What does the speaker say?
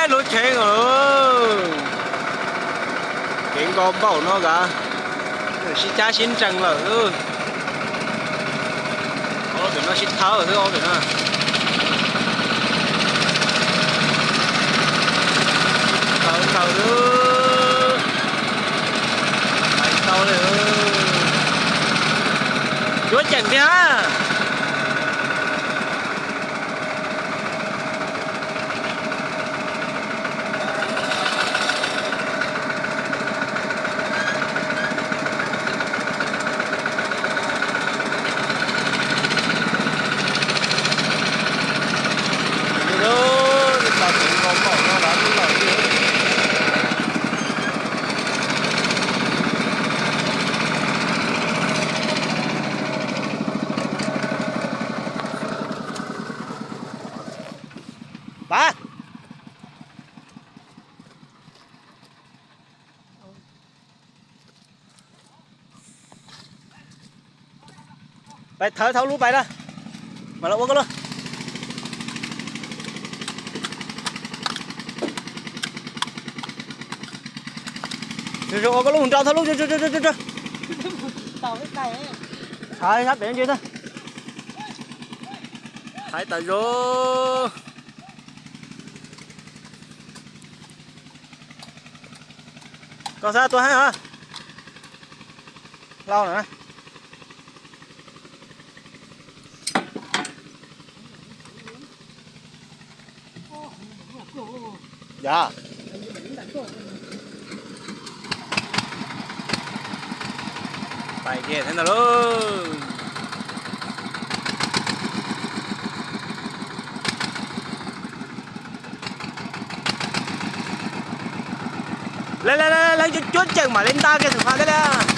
Lub tsheb os, kev nkos npaum no kav, sib cab sib ntsees lawm. Ob pem no sib thawb xwb, ob pem no. Thawb nkaus xwb. Tau li. Cuab ceem tiag. Pab, pais thawb thaub lub pais na, mam los ua koj lub. Ua koj lub mus nrau thaub lub. Thaiv sab pem ntsis, thaiv tas zog. Koj xav tua heev os. Hlau na. Yog. Pais kiag thiab ntag lauj. Lawv, lawv, lawv cuab ceem mam li nta kiag xwm qhas thiab li.